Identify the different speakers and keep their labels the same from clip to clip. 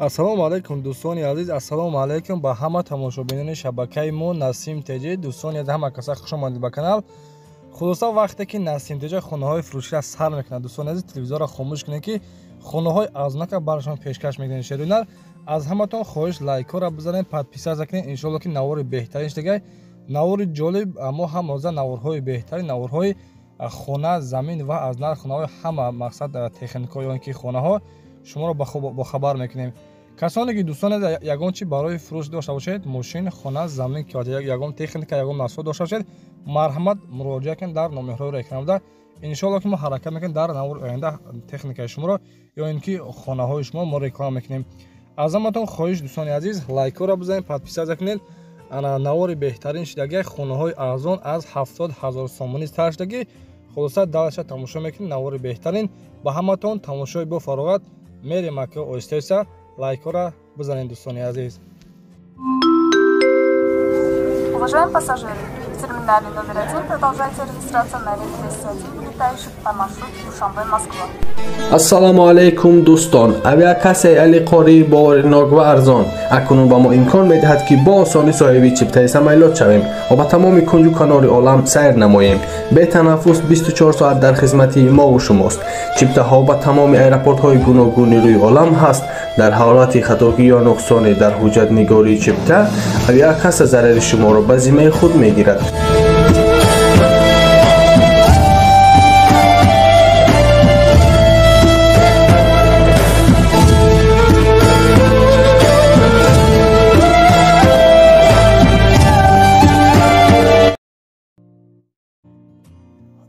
Speaker 1: Ассалому алайкум дӯстони азиз, ассалому алайкум ба ҳама тамошобинони шабакаи мо Насим ТЖ. Дӯстони азиз, ҳама каса хуш омадед ба канал. Хулоса вақте ки Насим ТЖ хонаҳои фурӯширо сар мекунад, дӯстони азиз, телевизорро хомӯш кунед, ки хонаҳои азнака барашон пешкаш мекунед. Шеринар, аз ҳаматон хоҳиш лайкҳоро бизанед, подписаться кунед. Иншоалло ки навори беҳтарин шудагай, навори ҷолиб. Мо ҳам ҳозир наворҳои беҳтарин, наворҳои хона, замин ва аз нар хонаҳои ҳама мақсад техникаҳо ё ин ки хонаҳо шуморо бохабар мекунем. Касоне ки дӯстон ягон чи барои фурӯш дошта бошед, мошин, хона, замин, ягон техника, ягон маҳсулот дошта бошед, марҳамат муроҷиат кунед дар номерҳои рекламада. Иншоалло ки мо ҳаракат мекунем дар навори оянда техникаи шуморо ё ин ки хонаҳои шумо мо реклама мекунем. Аз ҳаматон хоҳиш дӯстони азиз, лайкҳоро бизанед, подписаться кунед. Ана навори беҳтарин шудагӣ, хонаҳои арзон аз 70 000 сомонӣ сар шудагӣ. Хулоса далаша тамошо мекунед, навори беҳтарин. Ба ҳаматон тамошои бо фароғат. Мерем ака оҳиста-оҳиста, лайкҳоро бизанед дӯстони азиз.
Speaker 2: Уважаемые пассажиры, в терминале номер 1 продолжается регистрация на рейс 201, вылетающий по маршруту Душанбе-Москва.
Speaker 3: Ассалому алайкум дӯстон, авиакассаи Алиқорӣ боваринок ва арзон акнун ба мо имкон медиҳад, ки бо осонӣ соҳиби чиптаи самолёт шавем ва ба тамоми кунҷу канори олам сайр намоем. Бетанаффус 24 соат дар хизмати мову шумост. Чиптаҳо ба тамоми аэропортҳои гуногуни рӯи олам ҳаст. Дар ҳолати хатогӣ ё нуқсоне дар ҳуҷҷатнигории чипта, авиакасса зарари шуморо ба зиммаи худ мегирад.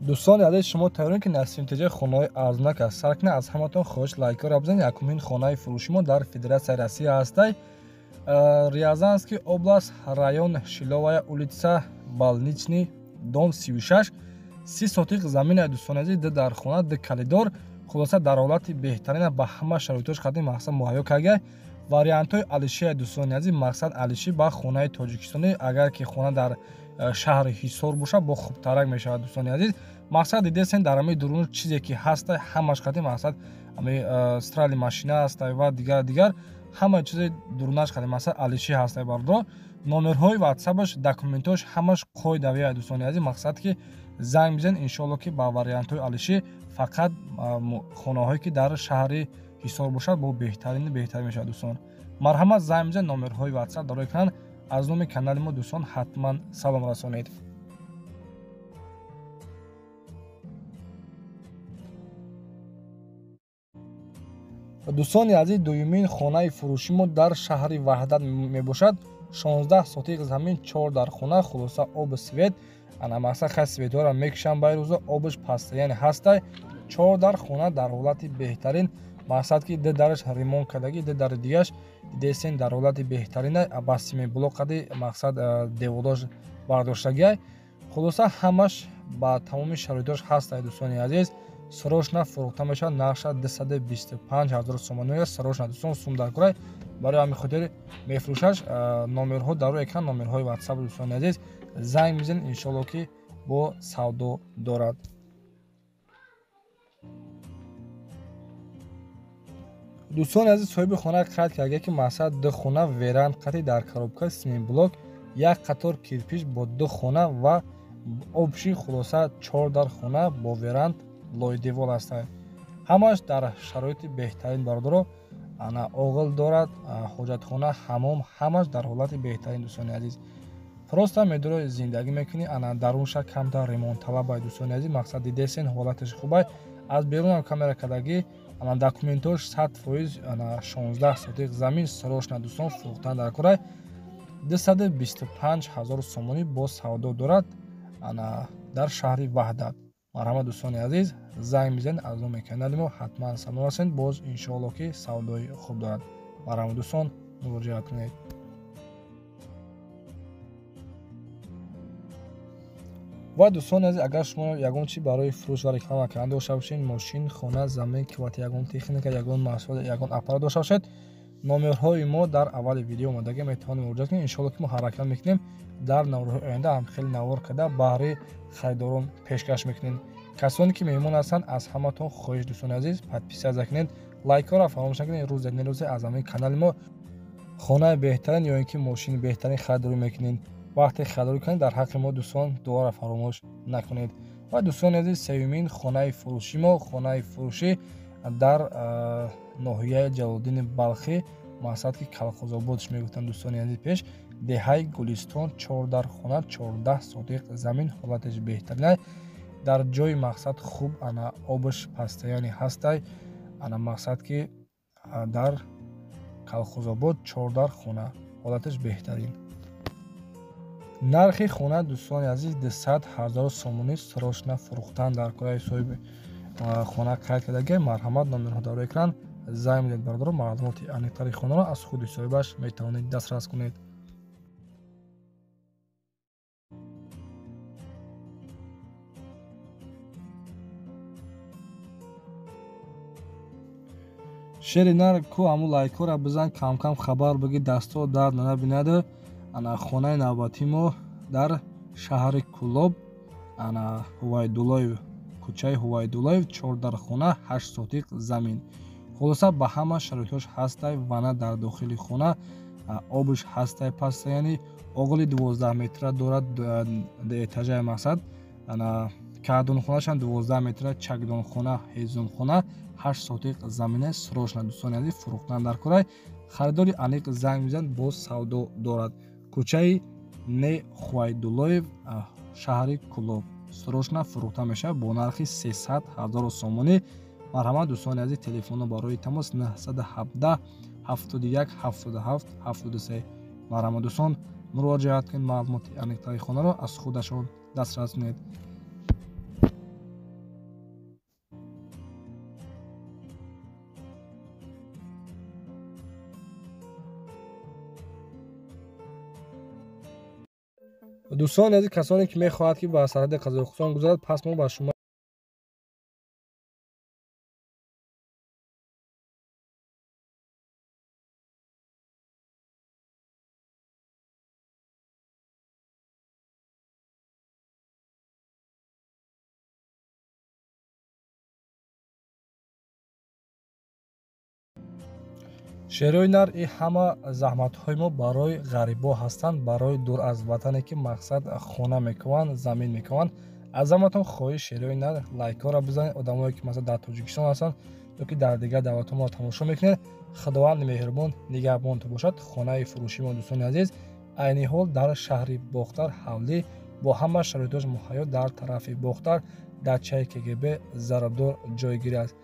Speaker 1: Дӯстони азиз, шумо тайёрем ки Насим ТЖ хонаҳои арзонак аст сар кунед. Аз ҳаматон хоҳиш лайкҳоро бизанед. Якумин хонаи фурӯши мо дар Федератсияи Россия ҳастай. Рязанский область, район Шиловая улица, Больничный, дом 36, 30 сотих замина. Дӯстони азиз, ду дар хона, ду коридор. Хулоса дар ҳолати беҳтарина, ба ҳама шароитош қадим мақсад муҳайё карда. Вариантҳои алишия дӯстони азиз, мақсад алиши ба хонаи тоҷикистонӣ. Агар ки хона дар шаҳри Ҳисор бошад, бо хубтарак мешавад. Дӯстони азиз, мақсад дидесен дар ҳамаи дурун чизе ки ҳаста, ҳамаш қадим мақсад ҳамаи страли машина ҳаста ва дигар дигар ҳама чизи дурунаш қадим мақсад алиши ҳаста. Бардоро номерҳои ватсапаш, документҳош ҳамаш қоидавия. Дӯстони азиз, мақсад ки занг бизанед, иншоалло ки ба вариантҳои алиши фақат хонаҳое ки дар шаҳри Ҳисор бошад, бо беҳтарин беҳтар мешавад. Дӯстон, марҳамат занг бизанед, номерҳои ватсап дар экран. Аз номи канали мо дӯстон ҳатман салом расонед. Дӯстони азиз, дуюмин хонаи фурӯши мо дар шаҳри Ваҳдат мебошад. 16 сотиқ замин, 4 дар хона. Хулоса об, свет, ана мақсад хай светҳоро мекушам бай рӯза, обш паста, яъне ҳастай. 4 дар хона дар ҳолати беҳтарин, мақсад ки ду дараш ремонт кардагӣ, ду дари дигаш дидесен дар ҳолати беҳтарина, ба семиблок қади мақсад деводош бардоштагиай. Хулоса ҳамаш ба тамоми шароитош ҳастай. Дӯстони азиз, срочно фурӯхта мешавад. Нархша 225 000 сомонӣ. Срочно дӯстон сум дар курай, барои ҳамин хотир мефурӯшаш. Номерҳо дар рӯи экран, номерҳои ватсап. Дӯстони азиз, занг мезанед, иншоалло ки бо савдо дорад. Дӯстони азиз, соҳиби хона қайд карда ки мақсад ду хона веранд қати дар коробка семиблок, як қатор кирпич бо ду хона ва обши. Хулоса 4 дар хона бо веранд лойдевол ҳастанд. Ҳамаш дар шароити беҳтарин бародаро. Ана оғил дорад, ҳоҷатхона, ҳамом, ҳамаш дар ҳолати беҳтарин. Дӯстони азиз, просто медуро зиндагӣ мекунӣ. Ана дарунша камтар ремонтталабай. Дӯстони азиз, мақсад дидесен ҳолаташ хубай, аз берунам камера кардагӣ. Ана документош 100%. Ана 16 сотиқ замин срочно дӯстон фурӯхтан дар курай. 225 000 сомонӣ бо савдо дорад, ана дар шаҳри Ваҳдат. Марҳамат дӯстони азиз, занг мезанед, аз номи канали мо ҳатман салом расонед. Боз иншоалло ки савдои хуб дорад. Марҳамат дӯстон, муроҷиат кунед. Ва дӯстони азиз, агар шумо ягон чи барои фурӯш ва реклама кардан дошта бошед, мошин, хона, замин, квартира, ягон техника, ягон маҳсулот, ягон аппарат дошта бошед, номерҳои мо дар аввали видео омадагӣ, метавонед муроҷиат кунед. Иншоалло ки мо ҳаракат мекунем дар наворҳои оянда ҳам хеле навор карда баҳри харидорон пешкаш мекунем. Касоне ки меҳмон ҳастанд, аз ҳаматон хоҳиш дӯстони азиз, подписаться кунед, Лайкҳоро фаромӯш накунед. Рӯзе не рӯзе аз ҳамин канали мо хонаи беҳтарин ё ин ки мошини беҳтарин харидорӣ мекунед. Вақте харидорӣ кунед, дар ҳаққи мо дӯстон дуоро фаромӯш накунед. Ва дӯстони азиз, сеюмин хонаи фурӯши мо, хонаи фурӯшӣ дар ноҳияи Ҷалолиддини Балхӣ, мақсад ки Калхозободш мегуфтанд дӯстони азиз пеш, деҳаи Гулистон, 4 дар хона, 14 сотиқ замин, ҳолаташ беҳтарин. Дар ҷои мақсад хуб, ана обш пастаяни ҳастай, ана мақсад ки дар Калхозобод 4 дар хона, ҳолаташ беҳтарин. Нархи хона дӯстони азиз 200 000 сомонӣ, срочно фурӯхтан дар кораи соҳиби хона қайд кардагӣ. Марҳамат, номерҳо дар экран, занг бидед бародаро, маълумоти аниқтари хонаро аз худи соҳибаш метавонед дастрас кунед. Шери нар ку аму лайкҳоро бизан, камкам хабар бигӣ, дастҳо дард набинаду. Ана хонаи навбатии мо дар шаҳри Кулоб, ана Ҳувайдуллоев, кӯчаи Ҳувайдуллоев, 4 дар хона, 8 сотиқ замин. Хулоса ба ҳама шароитҳош ҳастай, вана дар дохили хона, обш ҳастай паста, яъне оғили 12 метра дорад, этажаи мақсад. Ана каҳдонхонашам 12 метра, чакдонхона, ҳезумхона, 8 сотиқ замина, срочно дӯстони азиз фурӯхтан дар корай. Харидори аниқ занг мезанад, боз савдо дорад. Кӯчаи Не Хувайдуллоев, шаҳри Кулоб, срочно фурӯхта мешавад бо нархи 300 000 сомонӣ. Марҳамат дӯстони азиз, телефонҳо барои тамос 917 71 77 73. Марҳамат дӯстон, муроҷиат кунед, маълумоти аниқтари хонаро аз худашон дастрас кунед. Дӯстони азиз, касоне ки мехоҳад ки ба сарҳади Қазоқистон гузарад, пас мо ба шумо шерои нар и ҳама заҳматҳои мо барои ғарибо ҳастанд, барои дур аз ватане ки мақсад хона мекунанд, замин мекунанд. Аз ҳаматон хоҳиш, шерои нар лайкҳоро бизанед. Одамое ки масалан дар Тоҷикистон ҳастанд ё ки дар дигар давлатҳо моро тамошо мекунед, Худованд меҳрубон нигаҳбонтон бошад. Хонаи фурӯши мо дӯстони азиз айни ҳол дар шаҳри Бохтар, ҳавлӣ бо ҳама шароитҳош муҳайё, дар тарафи Бохтар, дачаи КГБ Зарабдор ҷойгир аст.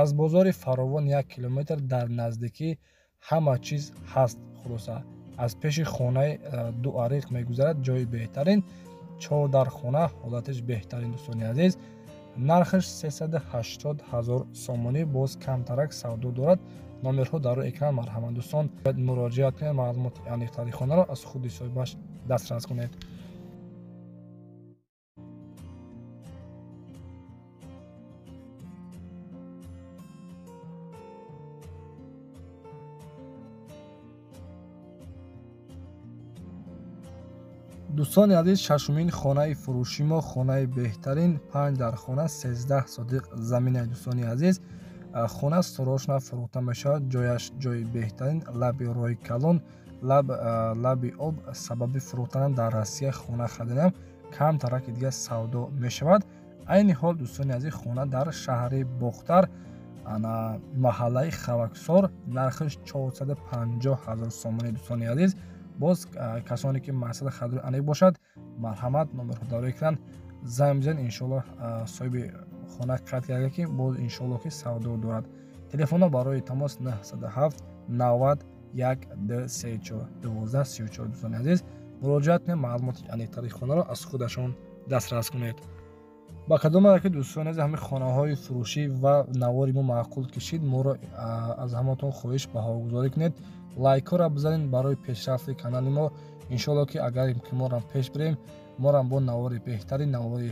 Speaker 1: Аз бозори Фаровон 1 километр дар наздикӣ ҳама чиз ҳаст. Хулоса аз пеши хонаи ду ариқ мегузарад, ҷои беҳтарин, 4 дар хона, ҳолаташ беҳтарин дӯстони азиз. Нархаш 380 000 сомонӣ, боз камтарак савдо дорад. Номерҳо дар рӯи экран, марҳамат дӯстон муроҷиат кунед, маълумоти аниқтари хонаро аз худи соҳибаш дастрас кунед. Дӯстони азиз, шашумин хонаи фурӯши мо, хонаи беҳтарин, 5 дар хона, 13 сотиқ замина. Дӯстони азиз, хона срочно фурӯхта мешавад, ҷояш ҷои беҳтарин, лаби роҳи калон, лаби об. Сабаби фурӯхтанам дар Россия хона хариданам камтараки дигар савдо мешавад. Айни ҳол дӯстони азиз, хона дар шаҳри Бохтар, ана маҳаллаи Хаваксор, нархаш 450 000 сомонӣ. Дӯстони азиз, боз касоне ки мақсади харидори аниқ бошад, марҳамат, номерҳо дар экран, занг бизанед. Иншоаллоҳ соҳиби хона қайд карда ки боз иншоаллоҳ ки савдо дорад. Телефонҳо барои тамос 907 90 1 2 3 4 12 34. Дӯстони азиз, муроҷиат кунед, маълумоти аниқтари хонаро аз худашон дастрас кунед. Ба кадом ки дӯстони азиз ҳамин хонаҳои фурӯшӣ ва навори мо маъқул кишид, моро аз ҳаматон хоҳиш баҳогузорӣ кунед, лайкҳоро бизанед барои пешрафти канали мо. Иншоаллоҳ ки агар ки морам пеш бирем, морам бо навори беҳтарин, навори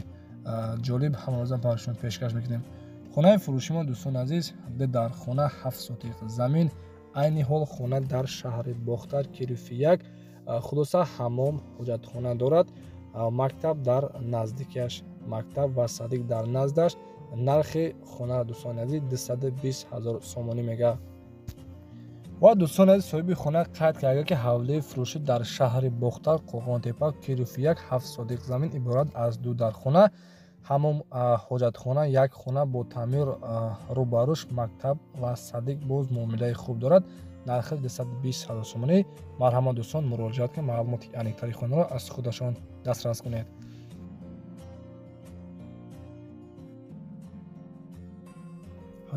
Speaker 1: ҷолиб ҳамарӯза барои шумо пешкаш мекунем. Хонаи фурӯши мо дӯстони азиз 2 дар хона, 7 сотиқ замин. Айни ҳол хона дар шаҳри Бохтар, Кирифи 1. Хулоса ҳамом, ҳуҷҷатхона дорад, мактаб дар наздикиаш, мактаб ва садик дар наздаш, Нархи хона дӯстони азиз 220 ҳазор сомонӣ мега. Ва дӯстони азиз, соҳиби хона қайд карда, ки ҳавлии фурӯшӣ дар шаҳри Бохтар, Қӯрғонтеппа, Киров 1, 7 сотих замин иборат аз 2 дархона, ҳамом ҳоҷатхона, як хона бо таъмир, рӯбарӯш мактаб ва садик, боз муомилаи хуб дорад. Нархи 220 ҳазор сомонӣ. Марҳамат дӯстон, муроҷиат кунед, маълумоти аниқтари хонаро аз худашон дастрас кунед.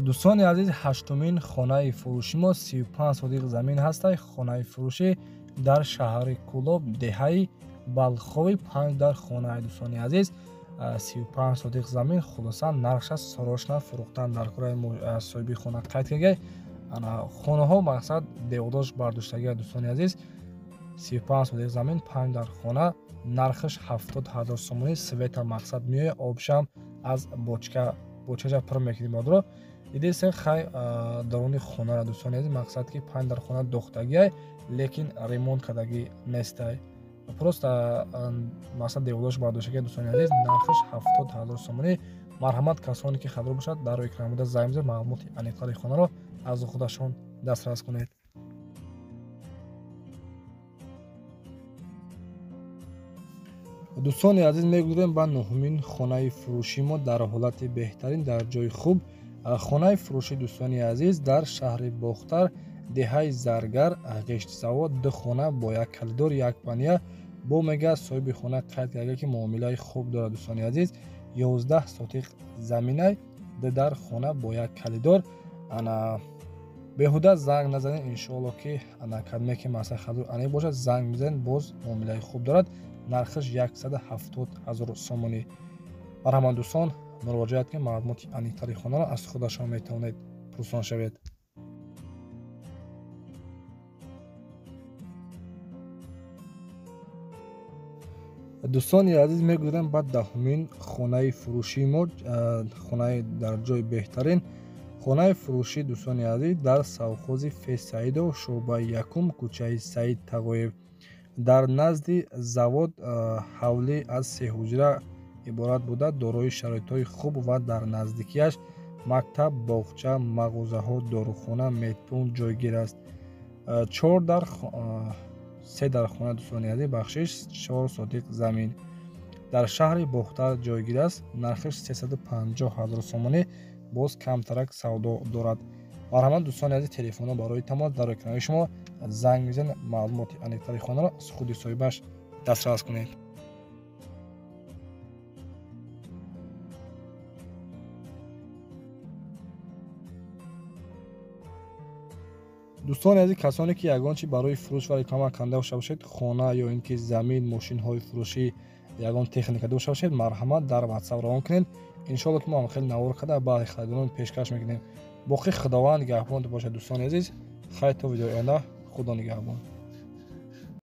Speaker 1: Дӯстони азиз, ҳаштумин хонаи фурӯши мо 35 сотих замин ҳаста. Хонаи фурӯшӣ дар шаҳри Кӯлоб, деҳаи Балхови, 5 дар хонаи дӯстони азиз, 35 сотих замин. Хулоса нархша срочно фурӯхтан дар кораи соҳиби хона қайд карда. Хонаҳо мақсад деводош бардоштагия дӯстони азиз. 35 сотих замин, 5 дар хона, нархаш 70 ҳазор сомонӣ. Света мақсад меояд, обшам аз бочкаша пур мекунем одро. Единствен хай даруни хонара дӯстони азиз, мақсад ки 5 дар хона дохтагиай, лекин ремонт кардагӣ нестай. Просто мақсад деводош бардоштагия дӯстони азиз. Нархаш 70 ҳазор сомонӣ. Марҳамат касоне ки хабар бошад, дар экран буда занг бизанед, маълумоти аниқтари хонаро аз худашон дастрас кунед. Дӯстони азиз, мегузарем ба нуҳумин хонаи фурӯши мо дар ҳолати беҳтарин, дар ҷои хуб. Хонаи фурӯши дӯстони азиз дар шаҳри Бохтар, деҳаи Заргар, Ғиштзавод, 2 хона бо як калидор, як пания. Бо мега соҳиби хона қайд карда, ки муомилаи хуб дорад дӯстони азиз. 11 сотих заминай, 2 дар хона бо як калидор. Ана беҳуда занг назанед, иншоалло ки ана кадме ки масъала хадур аниқ бошад, занг мизанед, боз муомилаи хуб дорад. Нархаш 170 ҳазор сомонӣ. Марҳамат дӯстон, муроҷиат кунед, маълумоти аниқтари хонаро аз худашон метавонед пурсон шавед. Дӯстони азиз, мегузарем ба даҳумин хонаи фурӯшии мо, хонаи дар ҷои беҳтарин. Хонаи фурӯшӣ дӯстони азиз дар совхози Фесаидов, шӯъбаи якум, кӯчаи Саид Тағоев, дар назди завод. Ҳавлӣ аз 3 ҳуҷра иборат буда, дорои шароитҳои хуб ва дар наздикиаш мактаб, боғча, мағозаҳо, дорухона, медпункт ҷойгир аст. 4 дар 3 дар хона дӯстони азиз, бахшиш, 4 сотих замин дар шаҳри Бохтар ҷойгир аст. Нархаш 350 ҳазор сомонӣ, боз камтарак савдо дорад. Марҳамат дӯстони азиз, телефонҳо барои тамос дар экрани шумо занг мизанед, маълумоти аниқтари хонаро аз худи соҳибаш дастрас кунед. Дӯстони азиз, касоне ки ягон чи барои фурӯш ва реклама канда дошта бошед, хона ё ин ки замин, мошинҳои фурӯшӣ, ягон техника дошта бошед, марҳамат дар WhatsApp равон кунед. Иншоалло ки мо ҳам хеле навор карда баъди харидорон пешкаш мекунем. Боқӣ Худованд нигаҳбон бошад дӯстони азиз. Хайр то видеои оянда, Худо нигаҳбон.